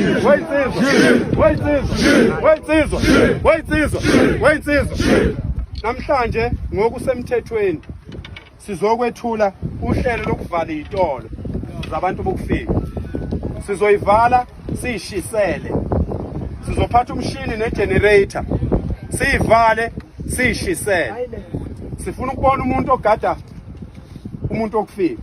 Weyinsizwa, weyinsizwa, weyinsizwa, weyinsizwa, weyinsizwa. Namhlanje ngokusemthethweni sizokwethula uhlelo lokuvala izitolo zabantu bokufika. Sizoyivala siyishisele. Sizophatha umshini negenerator siyivale siyishisele. Sifuna ukubona umuntu ogada umuntu okufika.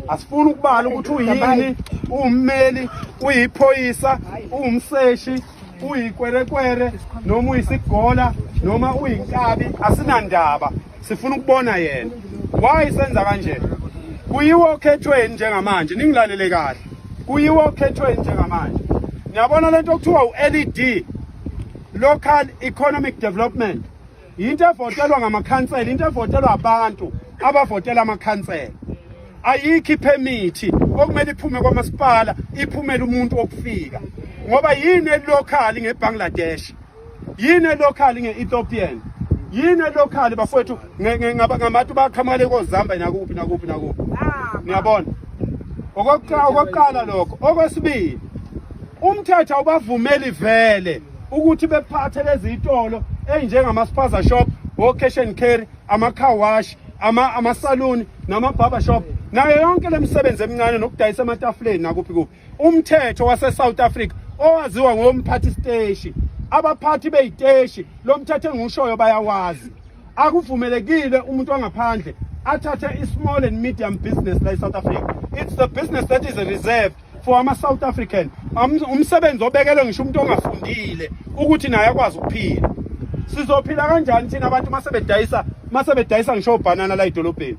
Asifuni ukubala ukuthi uyini, uwummeli, uyiphoyisa, uwumseshi, uyikwerekwere noma uyisigola noma uyinkabi, asinandaba. Sifuna ukubona yena. Why senza kanje? Kuyiwa okhethweni njengamanje, ningilalele kahle. Kuyiwa okhethweni njengamanje. Niyabona lento okuthiwa u-LED, Local Economic Development. Yinto evotelwa ngamakhansela, into evotelwa abantu abavotela amakhansela. Ayikho iphemithi okumele iphume kwamasipala, iphumele umuntu okufika. Ngoba yini elocal ngeBangladesh? Yini elocal nge-Ethiopian? Yini elocal bafowethu ngabantu baqhamuka koZambia nakuphi nakuphi nakuphi? Niyabona? Okokuqala lokho. Okwesibili, umthetho awubavumeli vele ukuthi bephathe lezi zitolo ezinjengama-spaza shop, o-cash and carry, ama-car wash, amasaluni nama-barber shop nayo yonke le misebenzi emincane nokudayisa ematafuleni nakuphi kuphi. Umthetho wase-South Africa owaziwa ngomphathi siteshi, abaphathi beyiteshi, lo mthetho engiwushoyo bayawazi. Akuvumelekile umuntu wangaphandle athathe i-small and medium business la e-South Africa. It's the business that is reserved for ama-South African. Umsebenzi obekelwe ngisho umuntu ongafundile ukuthi naye akwazi ukuphila. Sizophila kanjani thina abantu masebedayisa ngisho obhanana la edolobheni?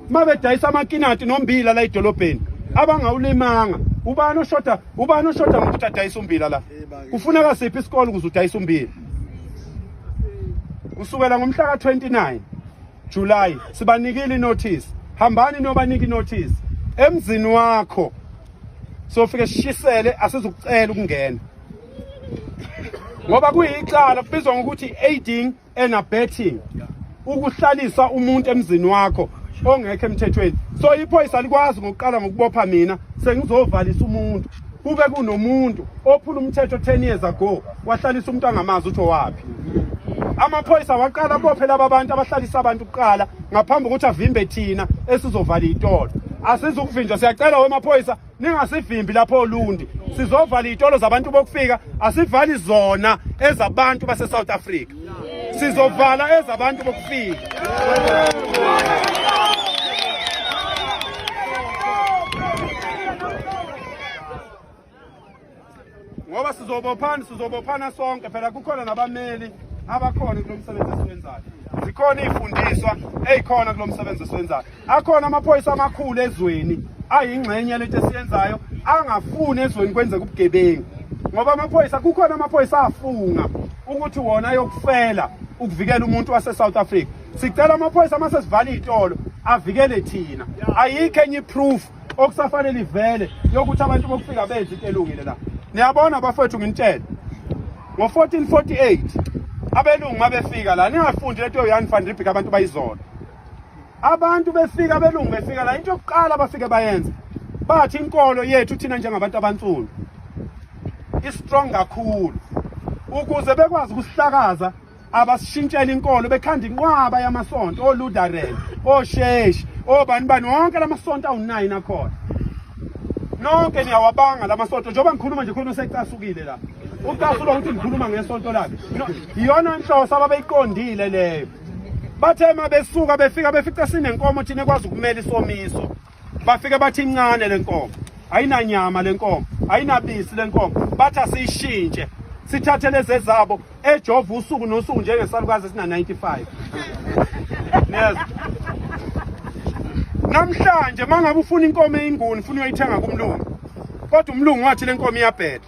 Mabedayisa amakinati nombila la edolobheni abangawulimanga, ubani oshoda, ubani oshoda ngokuthi adayise umbila la? Kufuneka siphi isikole ukuze udayise umbila? Kusukela ngomhla ka-29 July sibanikile inotice. Hambani nobanika inotice emzini wakho, sofike sishisele, asizukucela ukungena ngoba kuyicala, kubizwa ngokuthi aiding and abetting, ukuhlalisa umuntu emzini wakho ongekho emthethweni. So iphoyisa likwazi ngokuqala ngokubopha mina sengizovalisa umuntu, kube kunomuntu ophula umthetho 10 years ago wahlalisa umuntu angamazi ukuthi owaphi. Amaphoyisa waqala abophe laba bantu abahlalisa abantu kuqala ngaphambi kokuthi avimbe thina esizovala itolo. Asizukuvinjwa, siyacela wemaphoyisa ningasivimbi lapho Olundi. Sizovala izitolo zabantu bokufika, asivali zona ezabantu base South Africa. Sizovala ezabantu bokufika. Ngoba sizobophana, sizobophana sonke phela, kukhona nabameli abakhona kulo msebenzi esiwenzayo. Zikhona izifundiswa ezikhona kulo msebenzi esiwenzayo. Akhona amaphoyisa amakhulu ezweni ayingxenye lento esiyenzayo, angafuni ezweni kwenzeka ubugebengu. Ngoba amaphoyisa, kukhona amaphoyisa afunga ukuthi wona ayokufela ukuvikela umuntu wase South Africa. Sicela amaphoyisa mase sivala izitolo avikele thina. Ayikho enye proof okusafanele ivele yokuthi abantu bokufika benze into elungile la. Niyabona bafowethu, nginitshele ngo-1448 abelungu mabefika la, ningafundi lento yoJan van Riebeeck, abantu bayizolo. Abantu befika, abelungu befika la, into yokuqala abafike bayenza, bathi inkolo yethu thina njengabantu abansundu i-strong kakhulu, ukuze bekwazi ukusihlakaza abasishintshela inkolo, bekhanda inqwaba yamasonto, oLutheran, osheshi, obani bani, wonke lamasonto awu-9 akhona. Nonke niyawabanga lamasonto. Njengoba ngikhuluma nje khona usecasukile la, ucasulwa ukuthi ngikhuluma ngesonto lakhe. Iyona nhloso ababeyiqondile leyo. Bathe uma besuka befika befica sinenkomo thina ekwazi ukumela isomiso, bafike bathi incane le nkomo, ayinanyama le nkomo, ayinabisi le nkomo, bathi asiyishintshe sithathe lezi ezabo ejova usuku nosuku njengesalukazi esina 95. Niyezwa? Namhlanje mangabe ufuna inkomo eyinguni ufuna uyoyithenga kumlungu, kodwa umlungu wathi le nkomo iyabheda,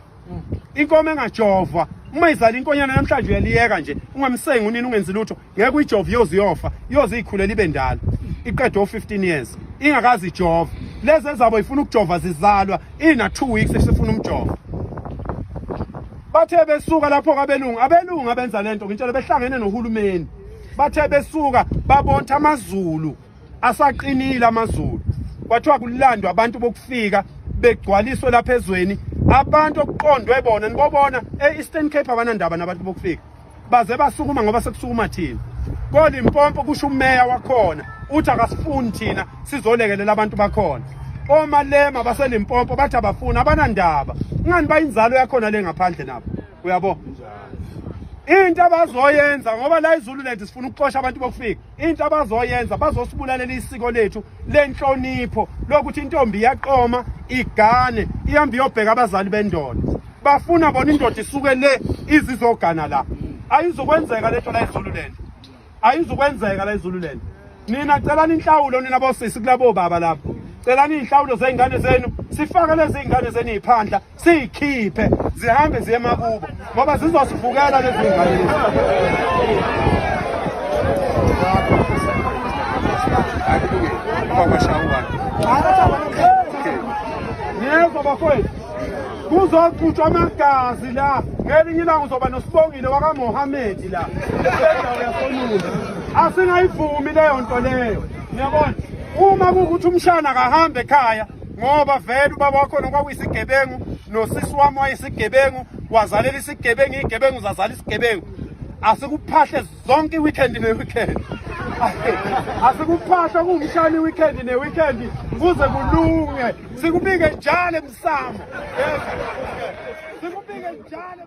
inkomo engajovwa uma izala inkonyana namhlanje uyaliyeka nje, ungamsengi unini, ungenzi lutho, ngeke uyijove, iyoze iyofa, iyoze iyikhulele ibe ndala iqede o-15 years ingakazi ijova. Lezi ezabo ifuna ukujova zizalwa ina 2 weeks esifuna umjovo. Bathe besuka lapho kabelungu, abelungu abenza lento ngitshela, behlangene nohulumeni, bathe besuka babontha amaZulu asaqinile amaZulu, kwathiwa kulandwa abantu bokufika begcwaliswe lapha ezweni. Abantu okuqondwe bona nibobona e-Eastern Cape abanandaba nabantu bokufika. Baze basukuma ngoba sekusukuma thina. KoLimpopo kusho umeya wakhona uthi akasifuni thina sizolekelela abantu bakhona. OMalema baseLimpopo bathi abafuni abanandaba. Ingani bayinzalo yakhona le ngaphandle nabo. Uyabo? Into abazoyenza ngoba la iZululand sifuna ukuxosha abantu bokufika. Into abazoyenza bazosibulalela isiko lethu lenhlonipho lokuthi intombi iyaqoma igane ihambe iyobheka abazali bendoda. Bafuna bona indoda isuke le izizogana la. Ayizukwenzeka lento la eZululand. Ayizukwenzeka la eZululand. Nina celani inhlawulo nina bosisi kulabo baba lapho. Celani inhlawulo zezingane zenu sifake lezi zingane zenu iziphandla siyikhiphe zihambe ziye emakubo ngoba zizosivukela lezi ngane lezi. Ngiyezwa bafowethu kuzoxutshwa amagazi la ngelinye ilanga uzoba noSibongile wakaMohamedi la endawo yasoNuzi asingayivumi leyo nto leyo ngiyabona uma kuwukuthi umshana akahambe ekhaya ngoba vele ubaba wakhona kwakuyisigebengu nosisi wami wayisigebengu wazalela isigebengu igebengu zazala isigebengu asikuphahle zonke i-weekend ne-weekend asikuphahle kuwumshana i-weekend ne-weekend kuze kulunge sikubike njalo emsamo sikubike njalo.